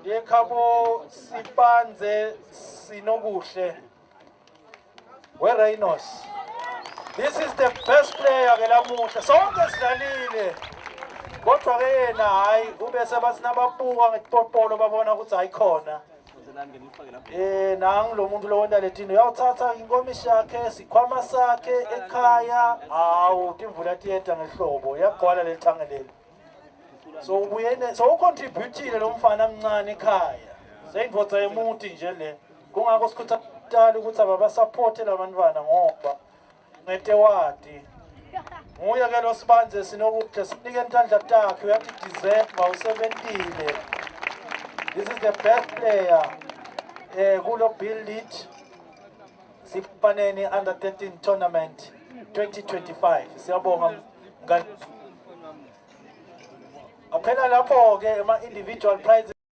Yekhabo Sibanze Sinokuhle weRhinos. This is the best player ke lamuhla. Sonke sidlalile. Kodwa ke yena hayi ube sebathi nababuka ngetipopolo babona ukuthi hayi khona. Eh nangu lo muntu lo wenta letini uyawuthatha inkomishi yakhe sikhwama sakhe ekhaya hawu timvula tiyeta ngehlobo yagcwala lelithange leli. So ubuyene so ucontributile lo mfana mncane ekhaya. Seyindvodza yemuti nje le. Kungakho sikhuthata ukuthi ababasupporte labantwana ngoba ngete wati. Nguye ke lo Sibanze sinokuhle sinike intandla takhe uyathi December usebentile. This is the best player eh kulo build it Sifaneni under 13 tournament 2025. Siyabonga mngani. Aphela lapho ke ema individual prizes.